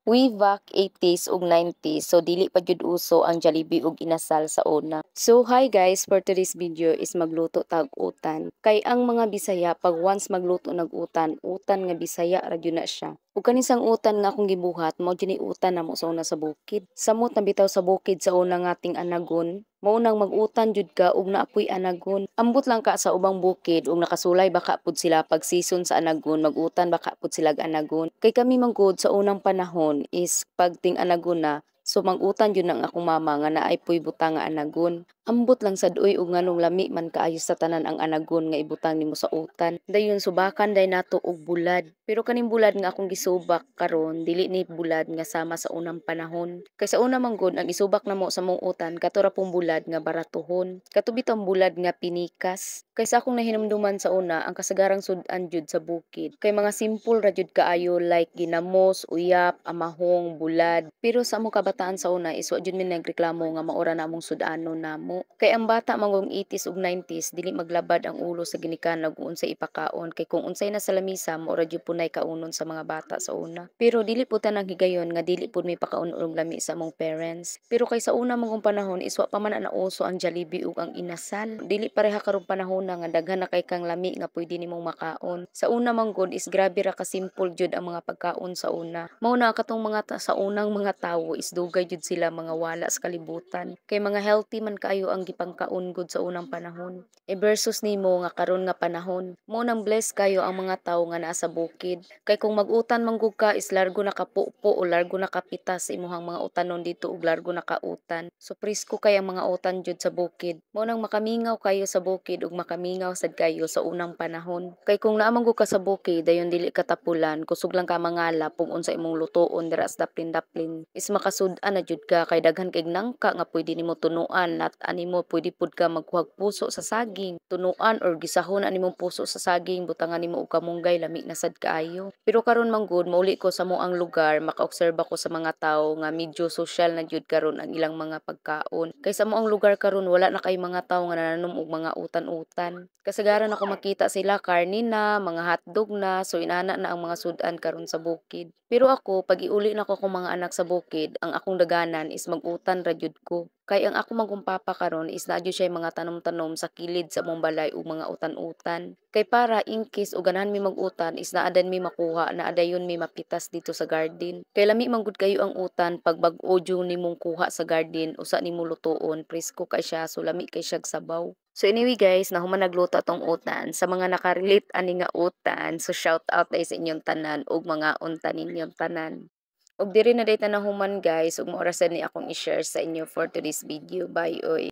Way back 80s ug 90s, so dili pa jud uso ang Jollibee ug Inasal sa una. So hi guys, for today's video is magluto tag utan. Kay ang mga Bisaya, pag once magluto nag utan, utan nga Bisaya ra gyud na siya. Ug kaning utan nga akong gibuhat, mao jud ni utan namo sa una sa bukid. Samot na bitaw sa bukid sa una nga ting anagon, mao nang mag-utan jud ka ug naa poy anagon. Ambot lang ka sa ubang bukid ug nakasulay baka pud sila pag season sa anagon, mag-utan baka pud sila anagon. Kay kami man gud sa unang panahon is pag ting anagon na, so mag-utan jud ang akong mama nga naay poy butang nga anagon. Ambot lang sad oy og nganong lami man kaayo sa tanan ang anagon nga ibutang nimo sa utan. Dayon subakan day nato og bulad. Pero kaning bulad nga akong gisubak karon, dili ni bulad nga sama sa unang panahon. Kay sa una man gud, ang isubak namo sa mong utan, kato ra pong bulad nga baratuhon. Kato bitong bulad nga pinikas. Kay sa akong nahinumduman sa una, ang kasagarang sud-an jud sa bukid kay mga simple ra jud kaayo, like ginamos, uyap, amahong, bulad. Pero sa among kabataan sa una is wa jud mi nagreklamo nga maura na among sud-anon namo. Kay ang bata mangong 80s ug 90s, dili maglabad ang ulo sa ginikanan ug unsay ipakaon, kay kung unsay na sa lamisa, mao ra jud punay kaunon sa mga bata sa una. Pero dili pud tanang higayon nga dili pud mi pakaon og lami sa among parents. Pero kay sa una mangong panahon is wa pa man na nauso ang Jollibee ug ang Inasal. Dili pareha karong panahon na nga daghan na kay kang lami nga pwede nimong makaon. Sa una man gud is grabe ra ka simple jud ang mga pagkaon sa una. Mao na katong mga sa unang mga tawo is dugay jud sila mga wala sa kalibutan. Kay mga healthy man kaayo ang gipangkaon gud sa unang panahon. E versus nimo nga karon nga panahon. Mao nang bless kayo ang mga tawo nga naa sa bukid. Kay kung mag-utan man gud ka is largo na ka pupo o largo na ka pitas sa imuhang mga utanon dito ug largo na ka utan. So presko kay ang mga utan jud sa bukid. Mao nang makamingaw kayo sa bukid ug makamingaw sad kayo sa unang panahon. Kay kung naa man gud ka sa bukid, dayon dili ka tapulan, kusog lang ka mangalap ug unsa imong lutoon dira sa daplin-daplin is makasud-an na jud ka, kay daghan kay nangka nga pwede nimo tunuan lat animo. Pwede pud ka magkuhag puso sa saging, tunuan or gisahon ani imong puso sa saging, butangan nimo og kamunggay, lami na sad kaayo. Pero karon man gud, mauli ko sa moang lugar, maka-obserba ko sa mga tawo nga medyo social na jud karon ang ilang mga pagkaon. Kay sa moang lugar karon, wala na kay mga tawo nga nananom og mga utan-utan. Kasagaran ako makita sila, karne na, mga hotdog na, so inana na ang mga sud-an karon sa bukid. Pero ako, pag iuli nako akong mga anak sa bukid, ang akong daganan is mag-utan ra jud ko. Kay ang ako man kong papa karon is naa jud siya mga tanom-tanom sa kilid sa among balay ug mga utan-utan. Kay para in case og ganahan mi mag-utan is naa dan mi makuha, naa dayon mi mapitas dito sa garden. Kay lami man gud kayo ang utan pag bag-o jud nimong kuha sa garden, usa nimo lutoon, presko kay siya, so lami kay siyag sabaw. So anyway guys, nahuman nagluto atong utan. Sa mga nakarelate ani nga utan, so shout out day sa inyong tanan ug mga unta ninyong tanan. Ug diri na day ta nahuman, guys, ug mao ra sad ni akong i-share sa inyo for today's video. Bye oy.